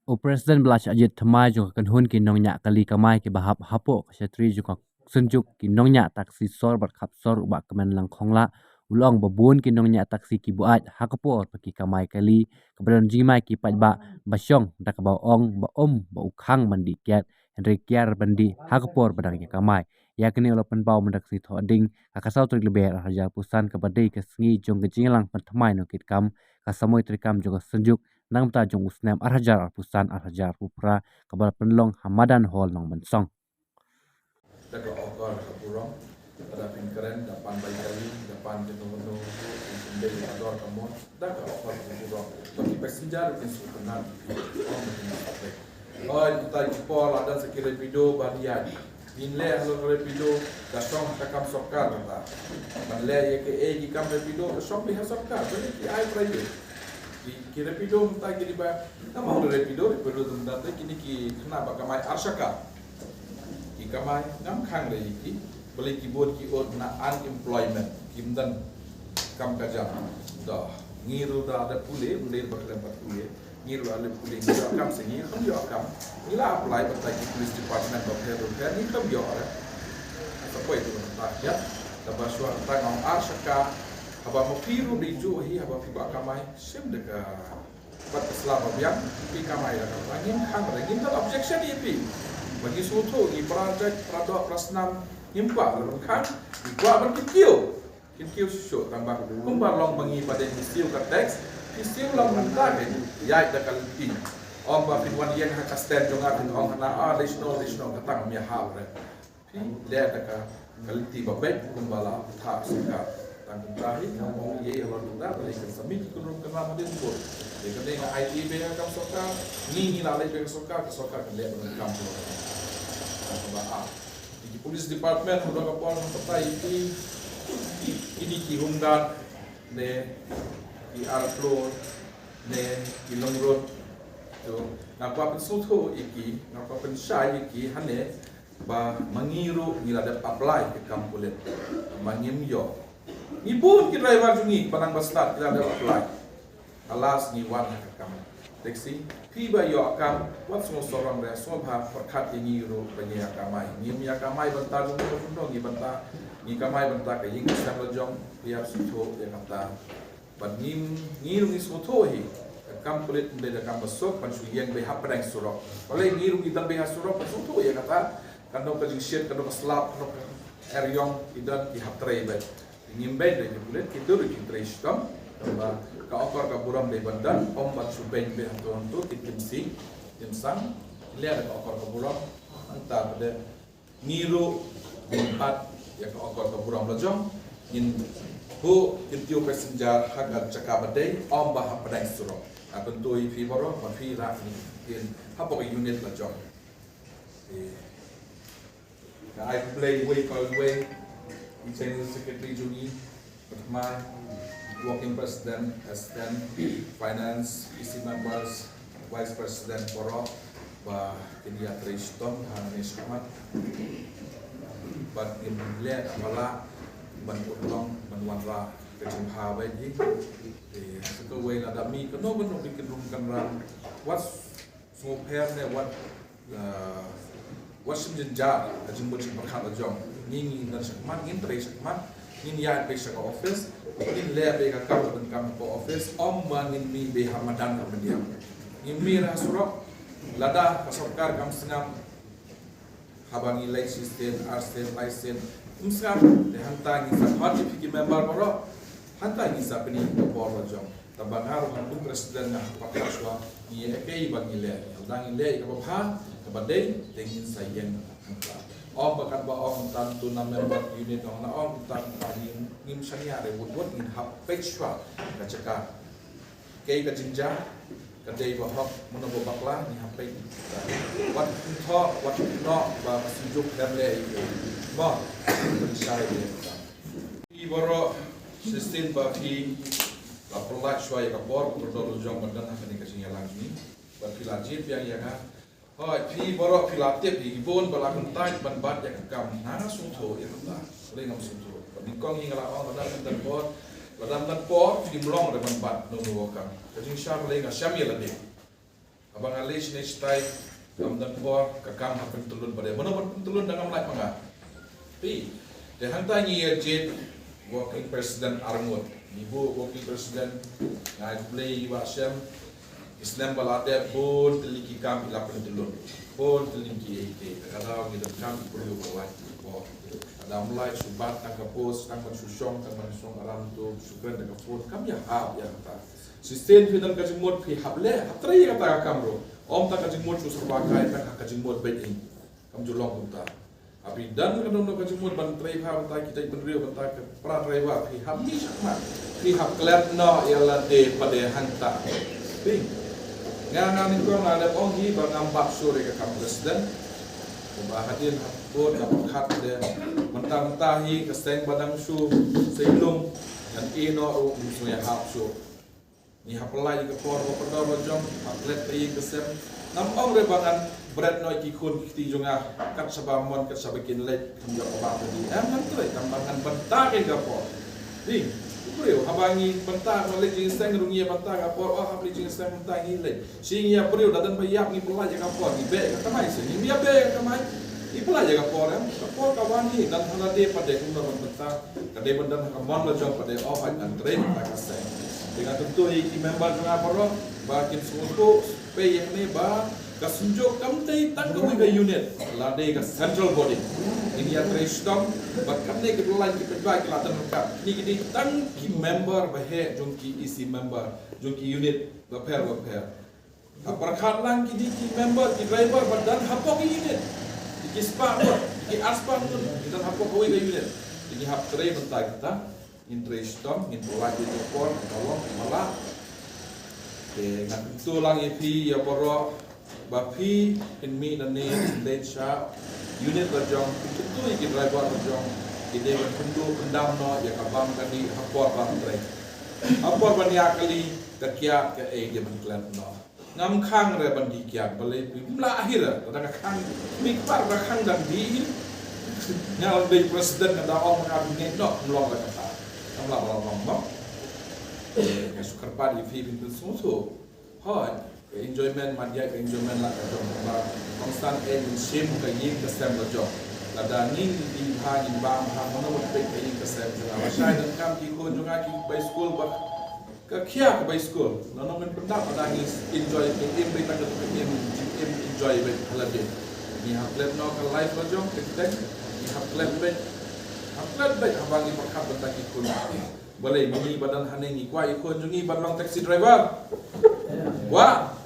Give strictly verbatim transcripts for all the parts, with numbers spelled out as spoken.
U President ba la shah jied thymmai jong ka kynhun ki nongñiah kali kamai kiba hap hapoh ka shatri jong ka Synjuk ki nongñiah taksi sor bad khap sor, u Bah Kmenlang Khonglah, u la ong ba bun ki nongñiah taksi ki buaid ha ka por ba ki kamai kali, kaba don jingmai ki paidbah ba shong da kaba ong ba um ba u khang ban dih kiad, hynrei kiar ban dih ha ka por ba dang ïa kamai. Ïa kane u la pynpaw mynta ka sngi Thohdieng, ka ka saw tarik Lber ar hajar arphew san, kaba dei ka sngi jong ka jingïalang pynthymmai nongkitkam ka samoi treikam jong ka Synjuk, na ka bynta jong u snem ar hajar arphew san ar hajar arphew phra, kaba la pynlong ha Madan Hall, Nongmynsong. Da ka okor ka burom, da phin kren, da pan bai kali, da pan jong no no, phin dei ka dor ka mon, da ka okor ka burom. Ba ki passenger kin sngewtynnat, ong ba kin sngewtynnat. Oi, mynta ki por la don sa ki Rapido ban ïaid. Ngin leh halor Rapido, da shong ha ka kam sorkar mynta. Ban leh ïa kiei ki kam Rapido, da shong beit ha sorkar, ba ki ai private. Ki, ki Rapido mynta ki dei ba, namar Rapido, Rapido mynta te kine ki khynnah ba kamai ar shaka. Ki kamai ngam khang re ïa ki, balei ki bun ki ot na unemployment, kim don kam ka jam. Da, ngi ruh da, da pule, balei ba khlem pat pule. Ngi ruh ale pule, ngi ïoh kam se ngi khlem ïoh kam. Ngi la apply bad ki police department bapher bapher, ngi khlem ïoh re. Sa poi tu mynta ïa, da ba shuwa ta ngam ar shaka, haba ma phi ruh dei ju hi, haba phi ba kamai, shim da ka bad ka sla ba biang, phi kamai da ka, ngim khang re, ngim don objection ïa phi. Ba ngi sngewthuh, ngi para jait, para doh, para snam, ngim kwah ban khang, ngi kwah ban kyntiew. Kyntiew shuh shuh tang ba kumba long ba ngi ba dei ngi siew ka tax, phi siew long mynta ka ïaid da ka lynti. Ym ba phin wan ïeng ha ka stand jong nga phin ong hana, ah, dei shano, dei shano, ka tang ym ïahap re. Phi leh da ka, ka lynti ba beit kumba la pynthah sorkar. Tang kumta hi nga ong ïa halor mynta ba dei kan sa mih ki kynrum kynram hadien bun. Dei kane nga aiti beit ha kam sorkar, ngi ngi la leit beit ha sorkar, ka sorkar kan leh ban kam. Tang kumba ah. Ki police department, haba ka por haba tai ki, ki, ki, ki home guard ne ki armed floor ne ki long road. To, nga kwah pynsngewthuh ïa ki, nga kwah pynshai ïa ki hangne ba ma ngi ruh ngi la dep apply ka kam pulit. Ma ngim ïoh. Ngi bun ki driver jong ngi ba nang ba stad ki la dep apply. Alas ngi wan ha ka kam taxi. Phi ba ïoh kam, wat sngew sarong re, sngewbha pyrkhat ïa ngi ruh ba ngi ïa kamai. Ngim ïa kamai bynta jong ngi, ngi bynta, ngi kamai bynta ka ïing ka sem la jong, phi ïa sngewthuh ïa kata. Bad ngim, ngi ruh ngi sngewthuh hi. Ka kam pulit ym dei da kam ba suk, ban shu ïeng beit hapdeng surok. Balei ngi ruh ngi dang beit ha surok, ban sngewthuh ïa kata. Kano ka jingshit, kano ka slap, kano ka eriong, ki don, ki hap trei beit. Ngim beiñ da ki pulit, ki dur ki trei shitom, ba ka okor ka burom dei ban don, ym ban shu beiñ beit hangto hangto, ki tim sing, tim sang, ki leh da ka okor ka burom, nangta pat de ngi ruh ngin bat ïa ka okor ka burom la jong, ngin buh kyntiew passenger ha ka jaka ba dei, ym ba hapdeng surok. Nga kyntu ïa phi baroh, ba phi rah ngin hapoh ka unit la jong. Nga ai khublei uwei pa uwei, i General Secretary jong ngi, Pathmai, Working President, Assistant, Finance, E C members, Vice President baroh, ba kin ïa trei shitom hangne shakhmat. Bad ngin leh ba lah ban pynlong ban wanrah ka jingbha ba ïeit. Te sa kawei lada mih kano kano ka kynrum kynram, wat sngewpher ne wat, ah, wat shim jynjar ka jingmut jingpyrkhat la jong. Ngi ngi don shakhmat, ngin trei shakhmat, ngin ïaid beit sha ka office, ngin leh beit ka kam ka donkam ka office, ym ba ngin mih beit ha madan ha myndiang. Ngin mih ha surok, lada ka sorkar kam sngap, haba ngi leit shisien, arsien, laisien, ym sngap, te hangta ngin sa khot ïa phi ki member baroh, hangta ngin sa pyni ïa ka bor la jong. Tangba nga ruh hangtu president nga hap pyrkhat shuwa, ngi ïa kaei ba ngi leh, ynda ngi leh ïa kaba bha, kaba dei, te ngin sa ïeng hangta. Ym ba katba ong tang tu na member unit ong na ong tang tang ngin, ngim shaniah re wut wut, ngin hap peit shuwa ka jaka. Kaei ka jingjia, ka dei ba hok, mano ba bakla, ngi hap peit. Wat kthoh, wat noh, ba ka Synjuk khlem leh ei ei. Mo, pynshai ïa kata. Phi baroh, shisien ba phi la pynlait shuwa ïa ka por, ka por la jong ban don ha kane ka jingïalang jong ngi. Ba phi la jied biang ïa nga. Hooid, phi baroh phi la tip, i bun ba la kyntait ban bat ïa ka kam, nga nga sngewthuh ïa kata. Balei ngam sngewthuh? Ba nyngkong hi nga la ong lada ym don por, lada ym don por, phim long re ban bat no no ka kam. Ka jingshisha balei nga shem ïa lade. Haba nga leit shane shatai, ngam don por, ka kam ha pyntyllun pat de. Mano ban pyntyllun da ngam lait ma nga. Phi, te hangta ngi ïa jied working president arngut. Ngi buh working president, nga ai khublei ïa i Bah Shem. Ki snem ba la dep bun tylli ki kam i la pyntyllun. Bun tylli ki ei ki ei. Ka daw ngi donkam i briew ba lait por. Ka daw ym lait shu bat tang ka post, tang ban shu shong, tang ban shong aram tu, shu kren da ka phone. Kam ïahap ïa kata. Shisien phi don ka jingmut phi hap leh, hap trei ïa kata ka kam ruh. Ym tang ka jingmut shu serba kai, tang ka jingmut beit hi. Kam ju long kumta. Haba phi don kano kano ka jingmut ban trei bha bynta kita ki bynriew, bynta ka para driver, phi hap mih shakhmat. Phi hap klet noh ïa lade pat de hangta. Phi. Nga, nga nyngkong nga dep ong hi ba ngam bat shuh ïa ka kam president. Ba hadien hapdeng nga pyrkhat de mynta mynta hi ka seng ba dang shu seng lum. Ngan ïeh noh ruh ngam sngewhap shuh. Ngi hap pynlait ïa ka por ba kordor la jong, hap klet ka ïing ka sem. Ngam ong re ba ngan bret noh ïa ki khun ki kti jong nga, kat shaba mon, kat shaba kin leit, kham ïoh kaba pynlait. Em, ngan trei, tang ba ngan bynta ïa ka por. Ding, u briew, haba ngi bynta, ba leit jingseng ruh ngi ïa bynta ka por, oh, hap leit jingseng mynta ngi leit. Shi ngi ïa briew, da don ba ïap ngi pynlait ïa ka por, ngi beh ïa ka kamai, shi ngi ïa beh ïa ka kamai. Ngi pynlait ïa ka por, em, ka por ka wan hi, don ha lade pat de kumno ban bynta. Ka dei ban don ha ka mon la jong pat de, oh, hooid ngan trei mynta ka seng. Te nga kyntu ïa ki member jong nga baroh ba kin sngewthuh peit ïa kane ba ka Synjuk kam dei tang kawei ka unit, la dei ka central body. Ngin ïa trei shitom ba kane ka line ki paidbah ki la don ryngkat. Kine ki dei tang ki member ba heh jong ki E C member jong ki unit bapher bapher. Ha pyrkhat lang kine ki member, ki driver ba don hapoh ki unit. Ki spah ngut, ki ar spah ngut, ki don hapoh kawei ka unit. Te ngi hap trei bynta kita, ngin trei shitom, ngin pynlait ïa ka por, ka long, ka la. Te nga kyntu lang ïa phi, ïa baroh, ba phi, phin mih nangne, phin leit sha unit la jong, phin kyntu ïa ki driver la jong, ki dei ban kyntu pyndam noh ïa ka bam ka dih ha por ban trei. Ha por ban ïa kali, ka kiad ka ei dei ban klet noh. Ngam khang re ban dih kiad, balei phi ym lah hi re, lada nga khang, mih kpar ba khang dang dih hi. Nga ong dei president nga da ong nga dih ngeit noh, ym long re kata. Ngam lah ba long mo. Eh, nga shu kyrpad ïa phi phin pynsngewthuh. Hooid, ka enjoyment, man ïa ka enjoyment la ka jong ka ba. Kongsan eh ngin shim ka ïing ka sem la jong. Lada ngin dih bha, ngin bam bha, mano wat peit ka ïing ka sem jong nga. Lashai donkam ki khun jong nga ki bai skul ba Ka khia ka bai skul, nano ngin pyndap, lada ngi enjoy, ngi im beit tang ka, ngi im, ngi im enjoy beit ha lade. Ngi hap klet noh ka life la jong, ka kyrteng, ngi hap klet beit, hap klet beit haba ngi pyrkhat bynta ki khun. Balei ma ngi ba don hangne ngi kwah ïa khun jong ngi ban long taxi driver? Kwah?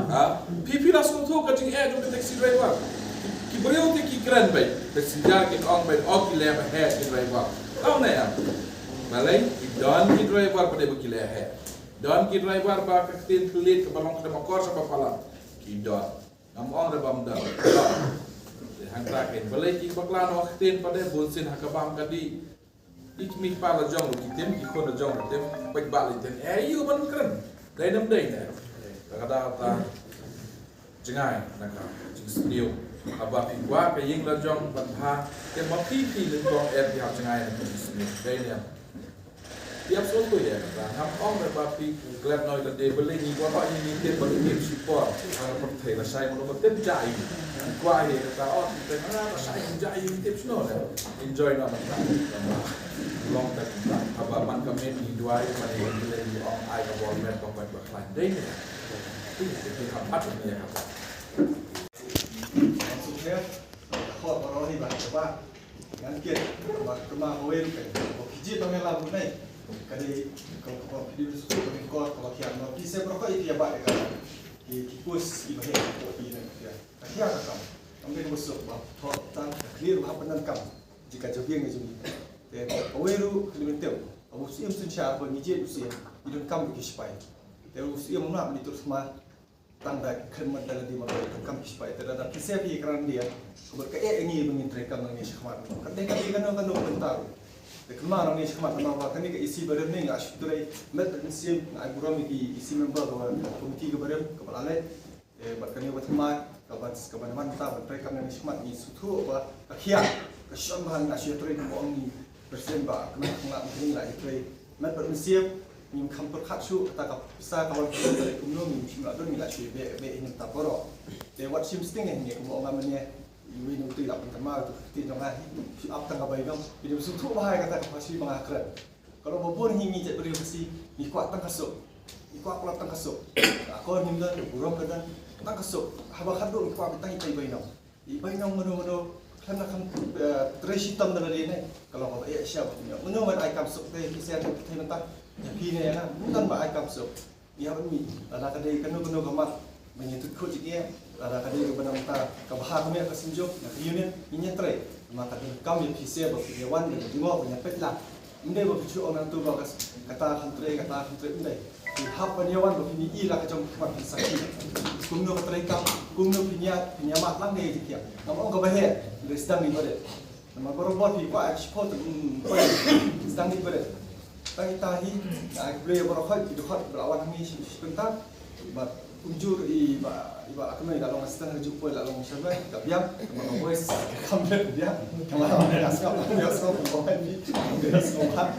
Ha? Phi, phi la sngewthuh ka jingeh jong ka taxi driver. Ki, ki briew te ki kren beit, passenger kin ong beit, oh ki leh ba heh ki driver. Tang ne em? Balei, ki don ki driver pat de ba ki leh heh. Don ki driver ba ka ktien thylliej kaba long kata ba kor sa ba palat. Ki don. Ngam ong re bym don. Ki don. Te hangta kein balei ki bakla noh ka ktien pat de, bunsien ha ka bam ka dih. Ki kmie kpa la jong ruh ki tim, ki khun la jong ruh tim, peit ba la tim. Eh, ïoh ban kren. Dei nam dei ne. Ka da ta. Jngai na ka jingsniew. Haba phi kwah ka ïing la jong ban bha, te ma phi phi nyngkong eh phi hap jngai na ka jingsniew. Dei ne. Phi hap sngewthuh ïa kata. Ngam ong re ba phi klet noh ïa lade, balei ngi kwah ba ngi tip ba ngi tip shipor. Ha ka pyrthei lashai mano ba tip jai. Ngi kwah ïa kata, oh, ngi tip, ah, lashai ngi jai, ngi tip shano ne. Enjoy noh mynta. Long ta mynta. Haba man ka miet ngi duwai, man ngi wan ngi ong ai ka bor met ba kwah ba khlaiñ. Dei ne. Phi, phi hap pat ïa kata. Ngan suk her, ka khot baroh hi ba ka ba. Ngan kit, ba ka ma kawei ruh kan. Ba ki jied ba ngan la bu nai. Ka dei ka, ka ba ki dei su ka dei kor, ka ba kian ba. Ki se baroh ka i ki ba ka. Ki, ki kus, ki ba he, ko ki na ka. Ka kia ka kam. Kam dei ka ba suk ba. Thok tan, ka clear ba hap nang kam. Ji ka jabieng ni jong. Te kawei ruh, ka dei menteu. Abu siem sun sha, ba ngi jied u siem. Ngi don kam ki sipai. Te u siem na, ba ni tur sma. Tang da khidmat da lade ma ka kam ki sipai te da da ki sep ïa ka randia. Ka bad ka eh ngi ba ngin trei kam ngi shakhmat. Ka dei ka dei kano kano ka bynta ruh. Te kynmaw ngi shakhmat namar ba kane ka isi barim ne nga shu trei met da mynsiem nga ai burom ïa ki isi member ka ba komiti ka barim ka ba la leh. Te bad kane ba thymmai ka ban ka ban ban ta ban trei kam ngi shakhmat ngi sngewthuh ba ka khia ka shon ba nga shu trei ka ba ong ngi persen ba kane ka nga ngi la trei met da mynsiem. Ngim kham pyrkhat shuh kata ka pisa ka wan pisa ka kumno, ngim shim la don, ngi la shu beh beh hi mynta baroh. Te wat shim sting eh, ngi kumno ong, nga mynne iwei na utu i la pynkynmaw ïa utu ka ktien jong nga hi, shu ap tang ka bainong. Phi dei ban sngewthuh bha ïa kata ka Khasi ba nga kren. Ka long ba bun hi ngi jaitbynriew Khasi ngi kwah tang ka suk, ngi kwah palat tang ka suk. Ka akor ngim don, ka burom ka don, tang ka suk. Haba khatduh ngi kwah tang itai i bainong. I bainong mano mano khlem da kham, eh, trei shitom da lade ne. Ka long kaba eh sha ba mano mano ban ai kam suk te phi sha te phi thei mynta. Ïa phi ne ïa nga, mynta ba ai kam suk. Ïa ban mih, lada ka dei kano kano ka mat ba ngi tut khuid ïa, lada ka dei kaba nang ta ka bha ka miat ka symjuk na ka unit, ngi ïa trei. Namar ka donkam ïa phi sha ba phin ïa wan da ka jingmut ba ngi ïa peit lang. Ym dei ba phi shu ong nangtu ba ka, kata kan trei, kata kan trei, ym dei. Phi hap ban ïa wan ba phin ïohi la ka jong phi, phin sakhi kumno ka trei kam, kumno phin ïa, phin ïa mad lang ne ïa kiang. Ngam ong kaba heh, hynrei sdang dei ba dei. Namar baroh baroh phi kwah ai shiphew te, mm, kwah sdang dei ba dei. Tang ita hi, ai khublei ïa baroh khoit, ki dkhot ba la wan hangne shi, shi, shi bynta. Bad kumjuh i Bah, i Bah Akmai la long assistant ha kajuh poi, la long shammai ka biang, ka ma ka boys, ka kam biang, ka ma ka biang, ka biang, ka biang, ka biang.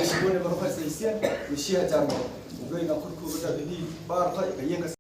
Shi bun ïa baroh khoit sa shisien, shi hajar mo. Khublei na khut khut ba da hi baroh khoit ka ïeng ka